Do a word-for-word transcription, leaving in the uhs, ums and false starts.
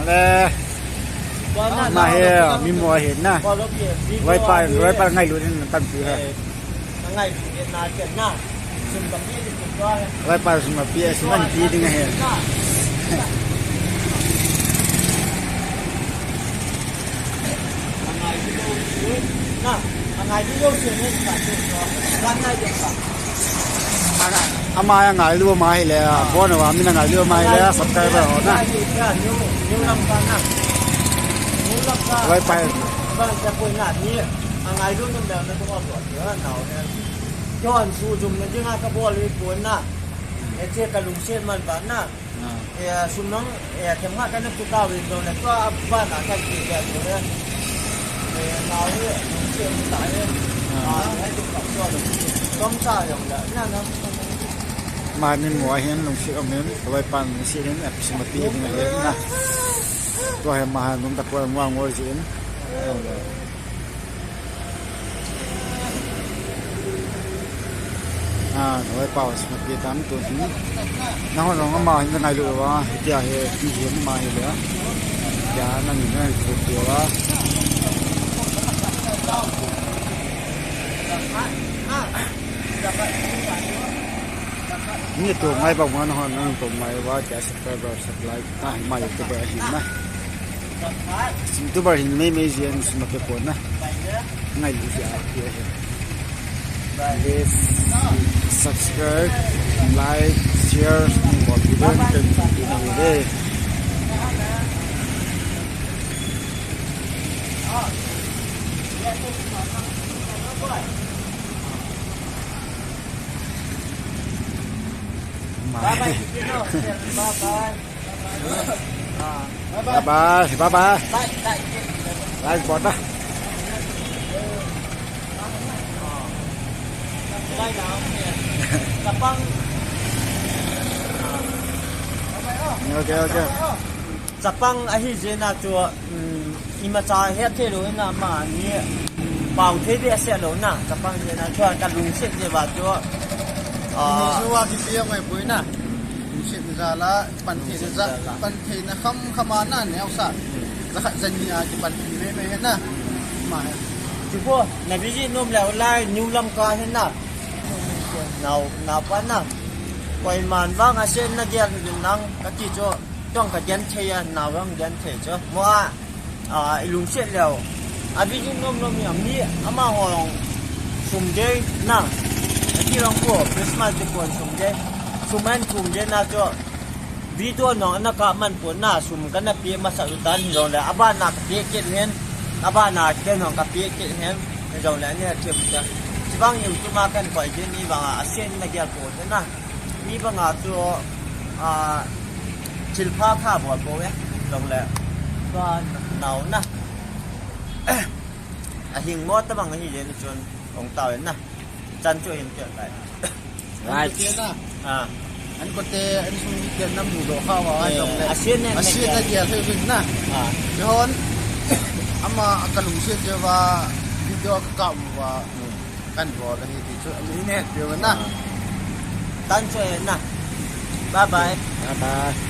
Ale, ma hi, mi mo hi na. Loipa, loipa ngailu din tampi ha. Loipa sum api, sum anti ding ahi. Ama ya ngailu ma hile, bon wa mi na ngailu ma hile, subscriber ho na. Loipa. Angailu num da na ko ko na. Jon su jum na dinga ka bol ri ko na. E che ka lungset man ba na. Eh, sum nang, eh, kem ha ka na tu ta wi lo na tua ba na ka ki ya tu le. Eh, na wi, si ta le. Ah, hai tu ka so lo. Tom sa yong la. Na na. Ma ni mo hin lungset om hin, loipan si hin, ap si ma pi ding le na. Tua hi ma ha num ta ko mo ngo jin. Ah, loipa sum api tam tu hin. Nahon jong ama hin ngailu va, tia hi, ti hi ama hi le. Ya, nang ni nang tu tu va. Ni tu ngai ba ma nahon nang tu mai va, tia subscriber, sub like. Ah, ma YouTuber hin na. YouTuber hin mei mei jin sum api ko na. Ngailu jia api ahi. Please subscribe, like, share, and bol video kan tu na hi de. Bye bye. Bye bye, bye bye. Like bol ta. Okay, okay. Chapang ahi jeh a chu, um, imacha het thei lou na ma ni pau thei behseh lou na, chapang jeh a chu ka lungset jeh uva chu, ah, ni chu a kipe ngai poi na. Lungset jal a, pan thei na ja, pan thei na kham kham a na neo sa. Za khat za ni a kipan thei mai mai na. Ma he. Chu ko, na visit nom leu lai, New Lamka hi na. Nau, nau pa na. Koiman vang a sen na dia nang ka ti chu. Tong ka genthei a, nau vang genthei chu. Mo a, a, i lungset leu. A visit nom nom a mi, amaho jong sum dei na. A ti jong ko, Christmas dei ko sum dei. Sum an sum dei na chu. Video nong ana kap man pon na, sum kana pe masa u tan hijongle, abana ka pe kit hen, abana ken nong ka pe kit hen, hijongle, ani ha thim ta. Chibang YouTube a kan koi ding ni banga, a sen na gel pon na. Mi banga chu, a, thil pha kha bol poi, jongle, tua nau na. A hing mo tabang hi le chun, ong tao na. Chan chu hin tia kai. Right. An ko te na. Ah. An ko te, an sung ni te na mu do kha wa, eh, jong le. A sen ne, a sen ne na dia thei hin na. Ah. Ke hon. Ama a ka lungset jeh uva video ka kap uva. Hmm. Kan bol ahi ti chu. Ani ne pio na. Ah. Tan chu na. Bye bye. Bye bye.